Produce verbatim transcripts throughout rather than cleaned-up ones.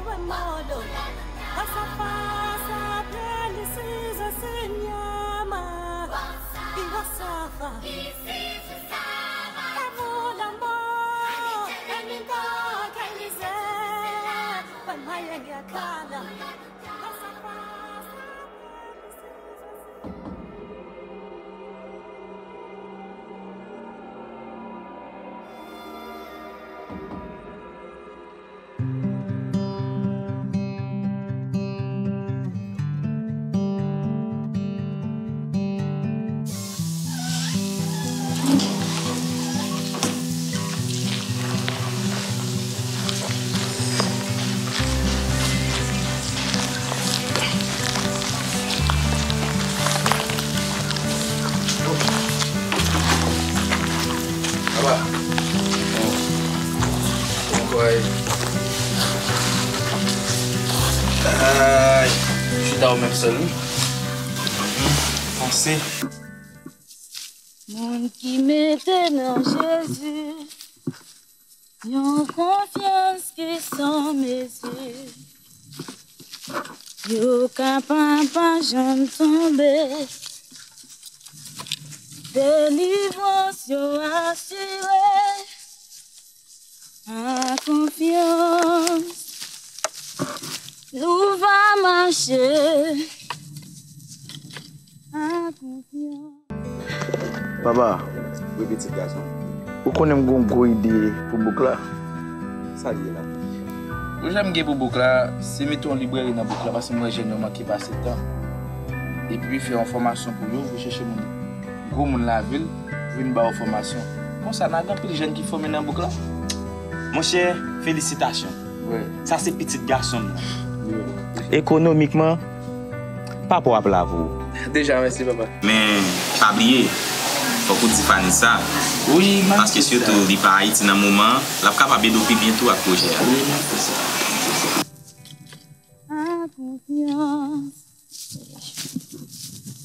Modo, pasa, pasa, delicioso se llama Iwasava. Amor, amor, el lindo que dice, pues, Maya, ya, cara. Papa. Bon. Bon, kòy. Ay. Chita ou menm sèl, wi. Panse. Moun ki mete nan Jezi yon konfyans ki san mezi, yo ka pa, pa janm tonbe. Delivrans yo asire. A konfyans, nou va mache. A konfyans. Papa. Wi, pitit gason. Ou konnen m gen yon gwo ide pou bouk la. Sa l ye la? Pwojè m gen pou bouk la, se mete yon librèri nan bouk la, paske m wè jèn yo manke pase tan. Epi fè yon fòmasyon pou yo, pou chèche moun, gwo moun lavil, pou vin ba yo fòmasyon. Konsa, n a gen anpil jèn ki fòme nan bouk la. Monchè, felisitasyon. Wi. Sa se pitit gason m nan. Wi. Ekonomikman, papa w ap la pou ou. Deja, mèsi, papa. Men, pa bliye, fòk ou di Fanny sa. Wi, m ap di sa. Paske sitou li pa Ayiti nan moman an, l ap kapab ede w pi byen tou ak pwojè a. Wi, m ap di sa. A konfyans,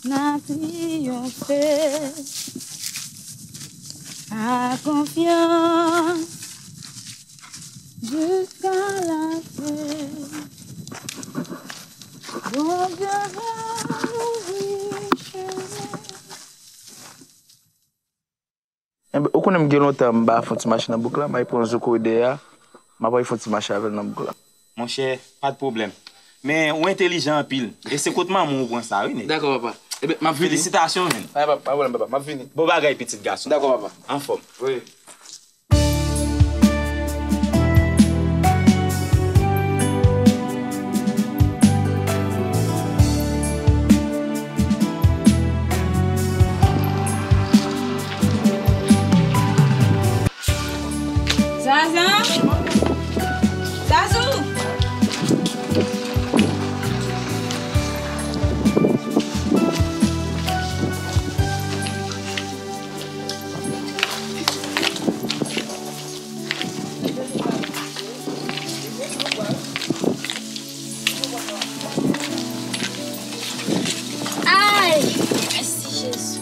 n a triyonfe. A konfyans, jiska lafen, Bondye va louvri chemen. Enben, ou konnen m gen lontan m pa fè yon ti mache nan bouk la, m al pran Zoukoudè a, m ap al fè yon ti mache avè l nan bouk la. Monchè, pa t pwoblèm. Men, ou entèlijan anpil. E se kot manman w ou pran sa, wi, nèg. Dakò, papa. Enben, m ap vini. Felisitasyon, menn. Pa, pa, pa pwoblèm, papa. M ap vini. Bon bagay, pitit gason. Dakò, papa. Anfòm. Wi. Zaza! Zazou! Ay! Mèsi, Jezi.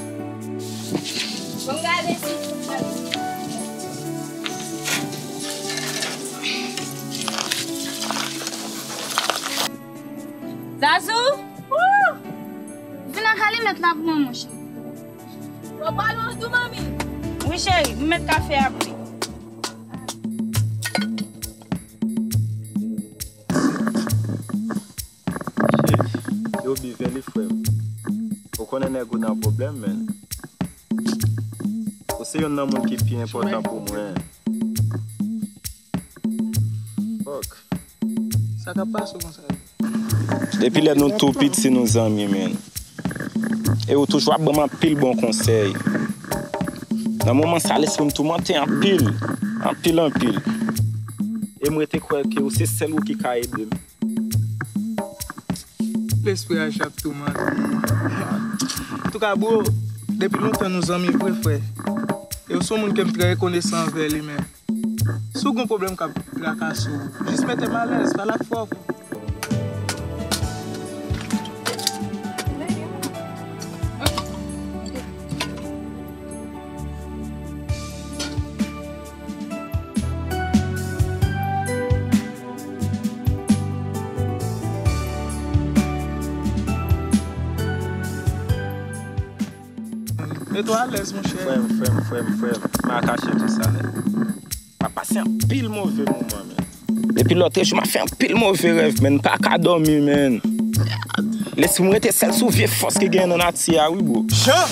Bon, gade si pou pale. Zazou! Wou! Vin ak alimèt la pou mwen, monchè. Ou pale an dou, manmi? Wi, cheri, m met kafe a bouyi. Shit, yo bi vin li, frè m. Ou konnen nèg ou nan pwoblèm, menn. Ou se youn nan moun ki pi enpòtan pou mwen. Fuck. Sa k ap pase w konsa? Depi lè nou tou piti, nou zanmi, menn. E ou toujou ap ban m anpil bon konsèy. Nan moman sa, lespri m toumante anpil, anpil, anpil. E m rete kwè ke ou se sèl ou ki ka ede m. Lespri a j ap toumante. Antouka, bro, depi lontan nou zanmi vre, frè. E ou se yon moun ke m trè rekonesan anvè li, men. Si w gen yon pwoblèm k ap trakase w, jis mete m alèz, pale ak frè w. Mete w alèz, monchè. Frè m, frè m, frè m, frè m. M a kache tout sa nèt. M ap pase anpil move moman, men. Depi lòt jou, m ap fè anpil move rèv, men. M pa ka dòmi, men. Lespri m rete sèl sou vye fòs ki genyen nan nati a, wi, bro. Jean!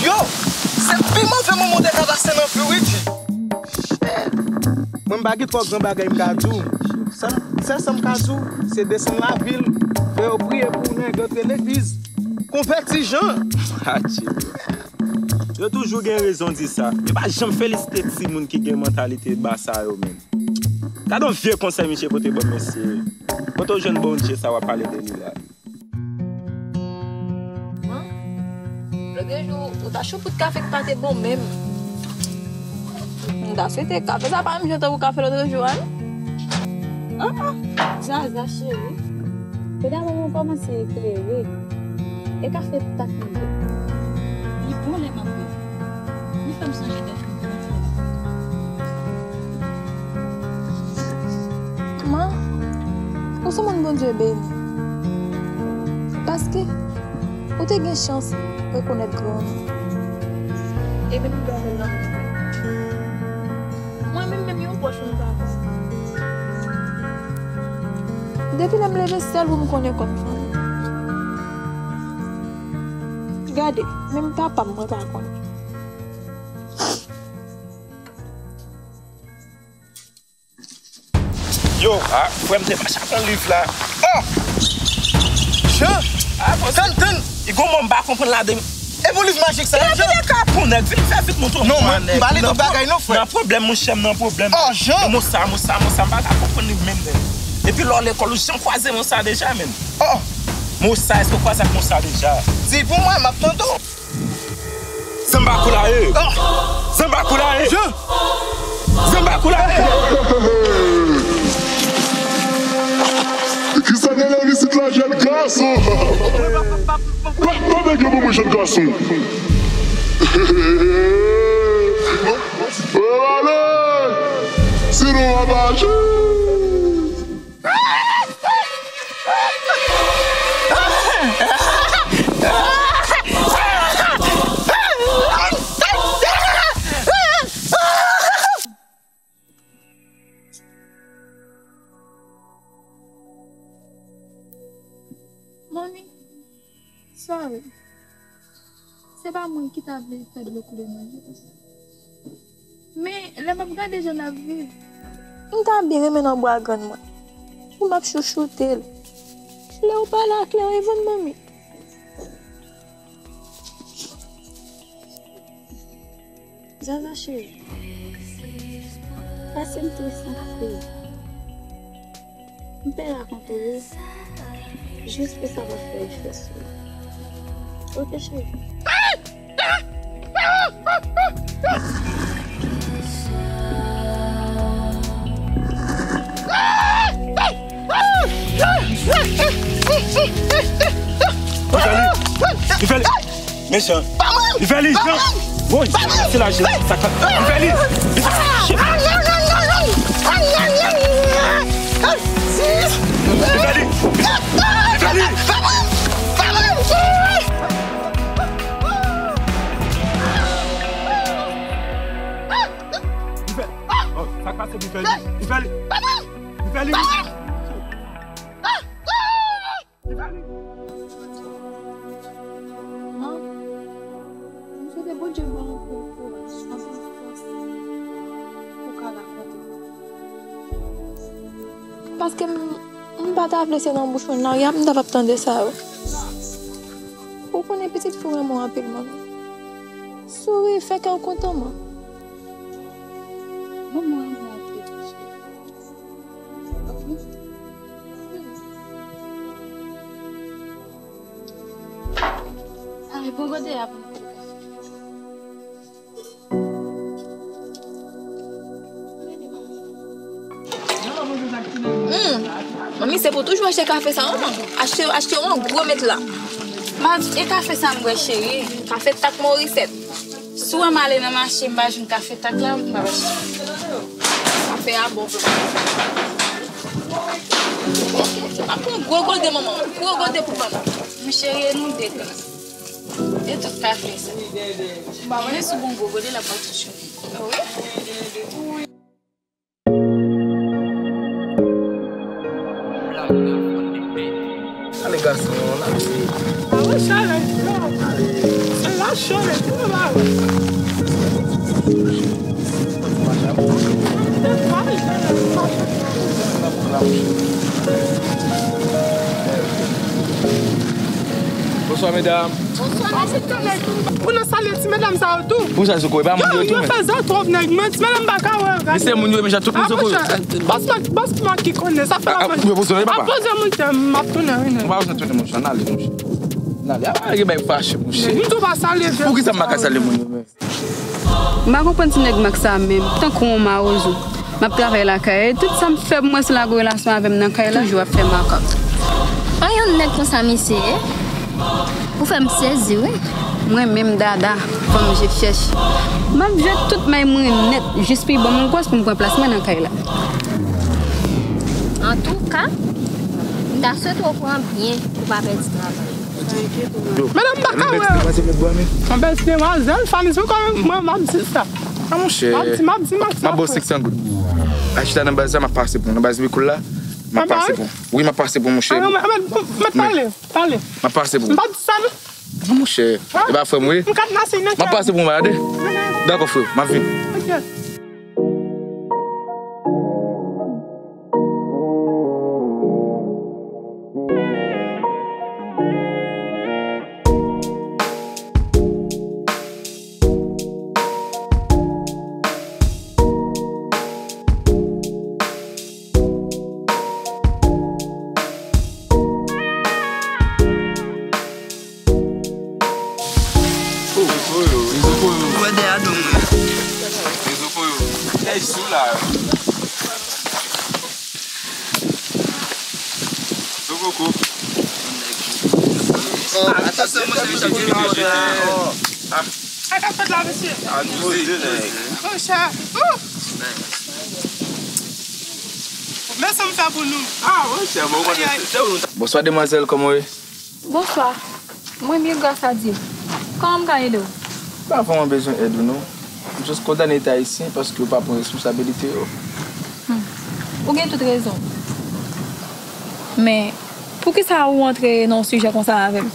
Yo! Se pi move moman w te ka pase nan vi w, wi, G. Shit! Mwen, m pa gen twò gran bagay m ka di w. Sa m, sèl sa m ka di w, se desann lavil, fè yo priye pou nèg, antre legliz. Konvèti Jean! Adje, bro. Yo toujou gen rezon di sa. Yo pa janm felisite timoun ki gen mantalite ba sa yo, menm. Gade yon vye konsèy misye pote ban m, mesye. Kote w jwenn Bondye sa w ap pale de li la? Lòt jou, ou ta chou pout kafe k pa te bon menm. M ta swete kafe sa pa menm jan tankou kafe lòt jou a, non? An, an, Zaza cheri. Medam ou kòmanse eklere. E kafe tak li ye. Li bon lè m ap bwè. Li fè m sonje de Man, ou se moun Bondye beni. Paske ou te gen chans rekonèt gran ou. E menm lè w nan mwen menm, menm yon pòch mwen pa konn. Depi lè m leve, sèl ou m konnen kòm fanmi. Gade, menm papa m mwen pa konnen. Yo, a, frè m te mache ak yon liv la. Oh! Jean! A, bon, tann, tann! Li gon mo m pa konprann ladan. E pou liv majik sa, Jean? Kite ka pou nèg, vin fè vit, montre m. Non, mwen, m pa li tout bagay, non, frè. Nan pwoblèm, monchè, m nan pwoblèm. Oh, Jean! Mo sa, mo sa, mo sa, m pa ka konprann li menm, menm. Epi lè w lekòl, ou janm kwaze mo sa deja, menm. Oh! Mo sa, èske w kwaze ak mo sa deja? Di pou mwen, m ap tande w. Zanbakoulaye! Zanbakoulaye! Zanbakoulaye! Kisa gen nan isit la, jèn gason? Bat nan nèg yo pou mwen, jèn gason. Mwen ale! Sinon, w ap aji! Manmi, sorry. Se pa mwen ki ta vle fè dlo koule nan je w. Men, lè m ap gade jan n ap viv, m ta byen renmen nan bwa grann mwen pou m ap chouchoute l. Lè w pale ak Claire Evan, manmi. Zaza cheri, pase m tris anpil. M pè rakonte w, jis pou sa pa fè efè sou ou. Oke, cheri? Li fè li! Li fè li! Mechan. Li fè li, Jean. Woy, se la, Jean. Sa ka, li fè li. Li fè, shit. Li fè li. Li fè li. Li fè. Oh, sa k pase, li fè li. Li fè li. Li fè li. Li fè li. M swete Bondye ba w anpil kouraj, anpil fòs pou w ka rakonte. Paske m, m pa ta vle se nan bouch mwen, nan rye a m ta p ap tande sa yo. Ou konnen pitit fi w renmen w anpil, manmi. Souri, fè kè w kontan, man. Manman renmen w anpil, cheri. Ok? Ale, pran gode a pou nou pran kafe. Hmm. Manmi, se pou toujou achte kafe sa, manman. Achte, achte yon gwo met la. Ma, e kafe sa m bwè, cheri? Kafe tak Morisèt. Si w wè m ale nan mache, m pa jwenn kafe tak la, m p ap achte. Kafe a bon vre. M ap pran gwo gode, manman. Gwo gode pou manman. M cheri, e nou de tou. E tout kafe sa. Mwen sou bongo, gode la pa touche. Ale gason, la se. Ah oui, chalè, yo. Se la chalè, tout le monde. Bonswa, medam. Bonswa, mesye. Pou nou salye ti medam sa yo tou. Pou sa, Zoko, e pa moun yo tou, men. Yo fè zòt twòp, nèg, men ti medam pa ka wè. Mesye, moun yo, men tout moun Zoko yo. Bòs Mak, bòs Mak ki konnen, sa fè la manje. Yo, bòs yo, papa. Ap poze moun tè, m ap tounen, wi, nèg. Ou pa bezwen tounen, monchè, n ale, monchè. N ale, a pa gen bagay fache, monchè. M tou pa salye. Poukisa m pa ka salye moun yo, men? M pa konprann ti nèg Mak sa menm, tankou yon mawozo. M ap travay lakay, e tout sa m fè pou mwen se lage relasyon avè m nan kay la, toujou ap fè makak. An yon nèg konsa misye ye? Ou fè m sezi wi. Mwen menm Dada, fanm je chèch. M ap jwe tout may mwen nèt, jis pi bon m gwòs pou m pran plas mwen nan kay la. Antouka, m ta swete w pran byen pou w pa pèdi travay. Yo, medam, m pa ka wè. Anbèl ti demwazèl, Fanny, se kòman mwen, m ap di sa. Ah, monchè. M ap di, m ap di, m ap di. M ap ba w senk san goud. Al chita nan baz la, m ap pase pou w. Nan baz Bikoul la, m ap pase pou w. Wi, m ap pase pou w, monchè. Ah, non, men, men, men, pale, pale. M ap pase pou w. M pa di sa, non. Non, monchè. E pa frè m, wi. M ap pase pou w, malade. Dakò, frè, m ap vin. Ok. Rezo koyo. Rezo koyo. Ou wè dèyè do mwen. Rezo koyo. Ey, sou la. Zo koko. Ah, atann, se mwen, se mwen, se mwen. Ah. Sa k ap fèt la, mesye? Ah, nou se. Monchè. Ouh! Men sa m fè pou nou. Ah, monchè, mwen konnen se ou. Bonswa, demwazèl, kòman w ye? Bonswa. Mwen byen, gras a Dye. Kòman m ka ede w? Pa vrèman bezwen èd ou non. M jis kondane Eta Ayisyen paske yo pa pran responsabilite yo. Hmm. Ou gen tout rezon. Men, poukisa ou antre nan yon sijè konsa avè m?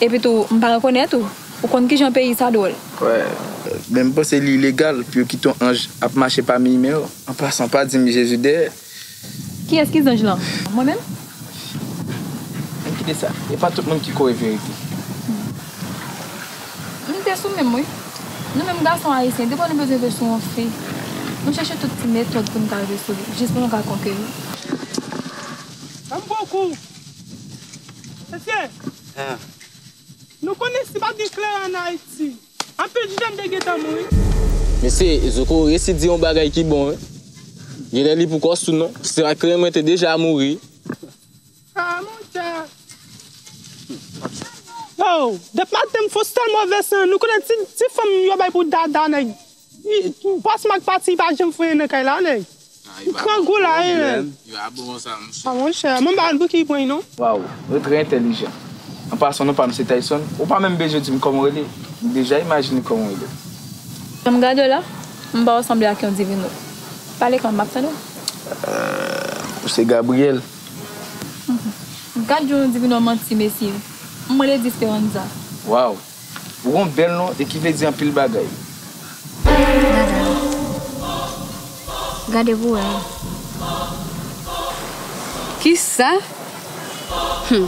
Epitou, m pa rekonèt ou. Ou konn kijan peyi sa dwòl. Wè, men m panse li ilegal pou yo kite yon anj ap mache pami imen yo. An pasan, pa di m Jezi dèyè. Kiyès ki zanj lan? Mwen menm? Men kite sa. E pa tout moun ki konnen verite. M te sou menm, wi. Nou menm gason ayisyen, depi nou bezwen rive sou yon fi, nou chèche tout ti metòd pou nou ka rive sou li, jis pou nou ka konkeri. Ban m bon kou. Mesye, nou konnen si pa t gen kleren ann Ayiti, anpil ti jèn te gentan mouri. Mesye, Zoko resi di yon bagay ki bon, wi. Genlè li poko sou non. Si se pa t kleren mwen te deja mouri. Ah, monchè. Yo, depi maten m fè yon sèl move san, nou konnen ti, ti fanm yo bay pou Dada, nèg. Bòs Mak pati, li pa janm fè anyen nan kay la, nèg. Li grangou la, wi, nèg. Yo a bon sa, monchè. Ah, monchè, mwen pa al pou ki pwen, non. Waw, ou trè entèlijan. An pasan, non pa m se Tyson. Ou pa menm bezwen di m kòman w rele. M deja imajine kòman w rele. Jan m gade w la, m pa wè w sanble ak yon divino. Pale klè, m ap tande w. Euh, ou se Gabriel. Gad jan yon divino manti, mesye. M rele Disperanza. Waw. Ou gon bèl non e ki vle di anpil bagay. Dada. Gade pou wè. Kisa? Hmm.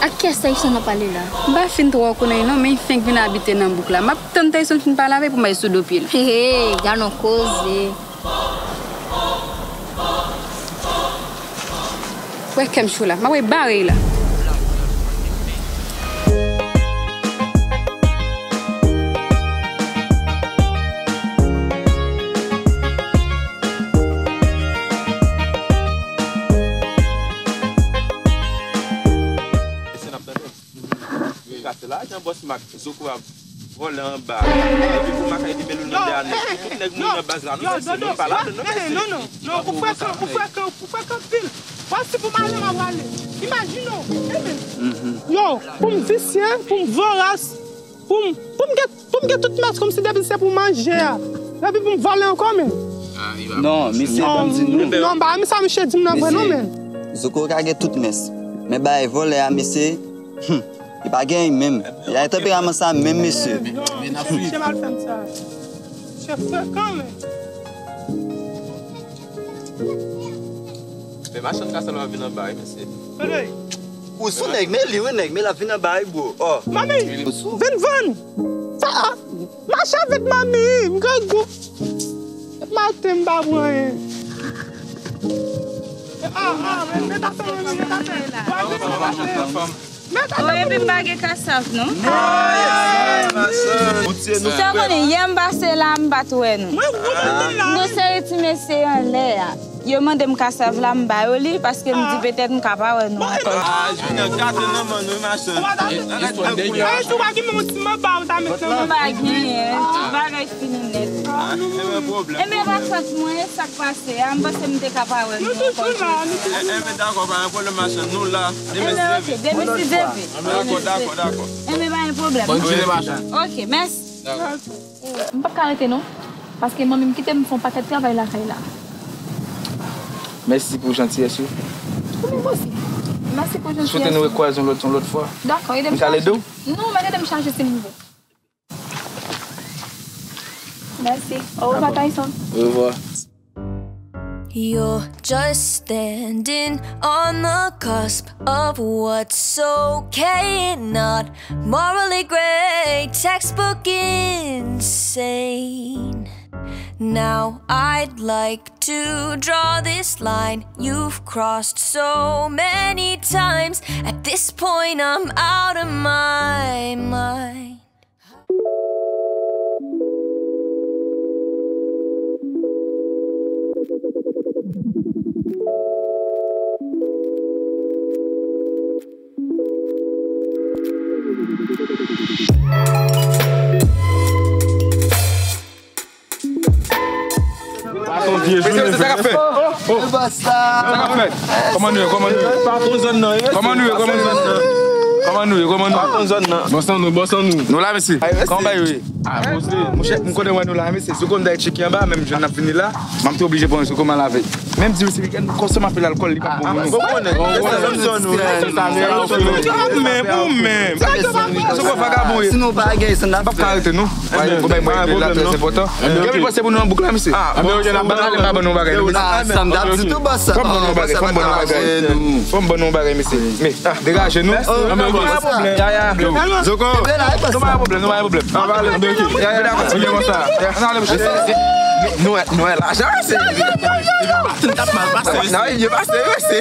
Ak kiyès Tyson ap pale la? M pa fin twò konnen non, men li fenk vin abite nan bouk la. M ap tann Tyson fin pale avè l pou m al sou do pye l. He, he, gad yon koze. Wè kè m cho la. M ap bare la. Mesye, n ap tande. Kase lajan bòs Mak, Zoko ap vòlè anba. Epi pou Mak ay di men nou nan dèyè nèg. Tout nèg mouri nan baz la, nou menm si nou pa ladan, nou menm si. Non, non, non, ou frekan, ou frekan, ou frekan anpil. Pati pou m ale, m ap ale. Imajine w, enben. Yo, pou m visye, pou m voras, pou m, pou m gen, pou m gen tout mès kòmsi depi se pou manje a. Epi pou m vòlè ankò, men. Non, mesye, ban m di nou. Non, ba, men sa misye di m nan vre, non, men. Zoko ka gen tout mès. Men bagay vòlè a, mesye, hmm, li pa gen anyen menm. Li gen tanperaman sa menm, mesye. Misye mal fè m sa. Misye frekan, men. Men machann ka sèlman vin anba wi, mesye. Anlè. Ou sou nèg, men li wi nèg, men l ap vin anba wi, bro. Oh. Mami, vin vann. Sa, mache avèk mami, m grangou. Maten m pa pran anyen. Ah, ah, men, men ta fè, men, men ta fè. Mwen, men ta fè. Oh, epi m pa gen kasav, non. Sa w konnen, yè m pase la, m pa t wè nou. M gen seri ti mesye anlè a. Yo mande m kasav la, m ba yo li, paske m di petèt m ka pa wè nou ankò. Ah, Junior, gate nan men nou, machann. Ay, si w pa gen men yon ti manba, ou ta met nan men. M pa genyen, tout bagay fini nèt. Enben, rakonte mwen, sa k pase a, m panse m te ka pa wè nou ankò. Enben, dakò, pa gen pwoblèm, machann, nou la. Demen si Dye vle. Demen si Dye vle. Dakò, dakò, dakò. Enben, pa gen pwoblèm. Bòn jounen, machann. Ok, mèsi. M p ap ka rete non, paske manmi m kite m fè yon pakèt travay lakay la. Mèsi pou jantiyès ou. Ou menm osi. Mèsi pou jantiyès ou. Swete nou rekwaze yon lòt, yon lòt fwa. Dakò, ede m chaje. Non, men ede m chaje silvouplè. Mèsi. Au revoir, Tyson. Au revoir. You're just standing on the cusp of what's okay and not morally gray, textbook insane. Now I'd like to draw this line you've crossed so many times. At this point, I'm out of my mind. Sa se yon vye jounen. Mesye, mesye, sa k ap fèt? Oh, oh. Sa k ap fèt? Kòman nou ye? Kòman nou ye? Kòman nou ye? Kòman nou ye? Kòman nou ye? Kòman nou ye? Bòs an nou, bòs an nou. Nou la, mesye. Kòman bagay yo ye? Ah, monchè, m konnen wè nou la, mesye. Si w konn dèyè tchiki anba, menm jwenn n ap vini la, m ap tou oblije pran yon sou kòman lave. Menm di w si li gen konsome anpil alkòl, li p ap bon pou nou. Ou konnen, se sa m di w. Men, ou menm. Se kwa vagabon ye. Sinon, pa gen, se n ap fè. N ap ka rete, non. Mwen bay mwen regle la, trè enpòtan. Gen plis pase pou nou nan bouk la, mesye. Ah, bon, ok, n ap ale, m pa ban nou bagay, mesye. Ah, sa m t ap di tou, bòs. Fò m ban nou bagay, fò m ban nou bagay. Fò m ban nou bagay, mesye. Men, ah, degaje nou. Zoko. Nou pa gen pwoblèm, nou pa gen pwoblèm. An pale. Ok, ya, ya, dakò. Ok, konsa. Ann ale, mesye. Nou, nou, nou, lajan, mesye. Nan, byen pase, mesye.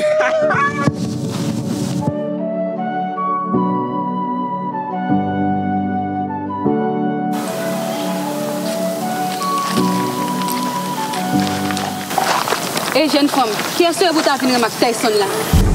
Ey, jèn fanm, kiyès ou ye pou w ta vin renmen ak Tyson la?